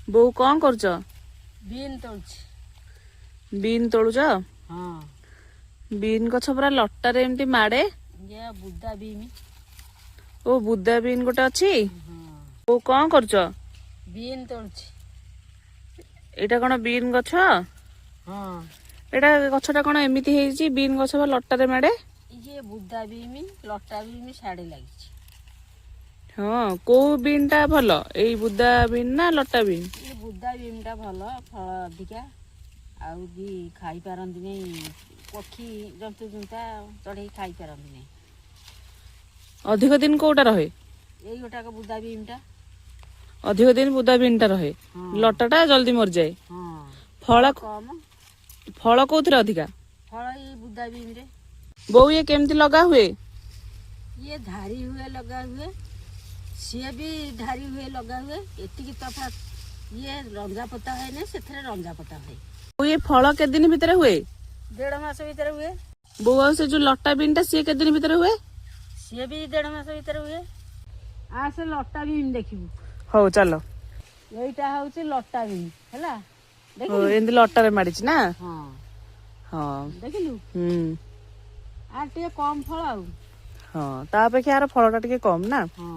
ବୋଉ କଣ କରୁଛ? ବିନ୍ ତୋଳୁଛି। ବିନ୍ ତୋଳୁଛ? ହଁ। ବିନ୍ ଗଛ ପୁରା ଲଟାରେ ଏମିତି ମାଡେ। ଇଏ ବୁଦା ବିମ୍। ଓ, ବୁଦା ବିନ୍ ଗୋଟେ ଅଛି। ହଁ। ବୋଉ କଣ କରୁଛ? ବିନ୍ ତୋଳୁଛି। ଏଇଟା କଣ ବିନ୍ ଗଛ? ହଁ। ଏଇଟା ଗଛଟା କଣ ଏମିତି ହେଇଛି? ବିନ୍ ଗଛ ବା ଲଟାରେ ମାଡେ। ଇଏ ବୁଦା ବିମ୍, ଲଟା ବିମ୍ ସାଡେ ଲାଗିଛି। ହଁ, କୋଉ ବିନ୍ ଟା ଭଲ, ଏଇ ବୁଦା ବିନ୍ ନା ଲଟା ବିନ୍? ଇଏ ବୁଦା ବିମ୍ଟା ଭଲ, ଫଳ ଅଧିକା, ଆଉ ବି ଖାଇପାରନ୍ତିନି ପକ୍ଷୀ, ଜନ୍ତୁ ଜୁନ୍ତା ଚଢ଼େଇ ଖାଇପାରନ୍ତିନି। ଅଧିକ ଦିନ କୋଉଟା ରହେ? ଏଇ ଗୋଟାକ ବୁଦା ବିମ୍ଟା। ଅଧିକ ଦିନ ବୁଦା ବିନ୍ ଟା ରହେ? ହଁ। ଲଟାଟା ଜଲ୍ଦି ମରିଯାଏ? ହଁ। ଫଳ କମ। ଫଳ କୋଉଥିରେ ଅଧିକା? ଫଳ ଏଇ ବୁଦା ବିମ୍ରେ। ବୋଉ, ଇଏ କେମିତି ଲଗା ହୁଏ? ଇଏ ଧାରି ହୁଏ ଲଗା ହୁଏ, ସିଏ ବି ଧାରି ହୁଏ ଲଗା ହୁଏ। ଏତିକି ତଫାତ, ଇଏ ରଞ୍ଜା ପୋତା ହୁଏନି, ସେଥିରେ ରଞ୍ଜା ପୋତା ହୁଏ। ବୋଉ, ଇଏ ଫଳ କେତେ ଦିନ ଭିତରେ ହୁଏ? 1.5 ମାସ ଭିତରେ ହୁଏ। ବୋଉ, ଆଉ ସେ ଯୋଉ ଲଟା ବିନ୍ ଟା, ସିଏ କେତେ ଦିନ ଭିତରେ ହୁଏ? ସିଏ ବି 1.5 ମାସ ଭିତରେ ହୁଏ। ଆସେ, ଲଟା ବିମ୍ ଦେଖିବୁ। ହଉ, ଚାଲ। ଏଇଟା ହଉଛି ଲଟା ବିମ୍, ହେଲା? ହଉ। ଦେଖିଲୁ? ଏମିତି ଲଟାରେ ମାଡିଛି ନା? ହଁ। ହଁ। ଦେଖିଲୁ? ହୁଁ। ଆଉ ଟିକେ କମ ଫଳ ଆଉ। ହଁ, ତା ଅପେକ୍ଷା ଆର ଫଳଟା ଟିକେ କମ ନା? ହଁ।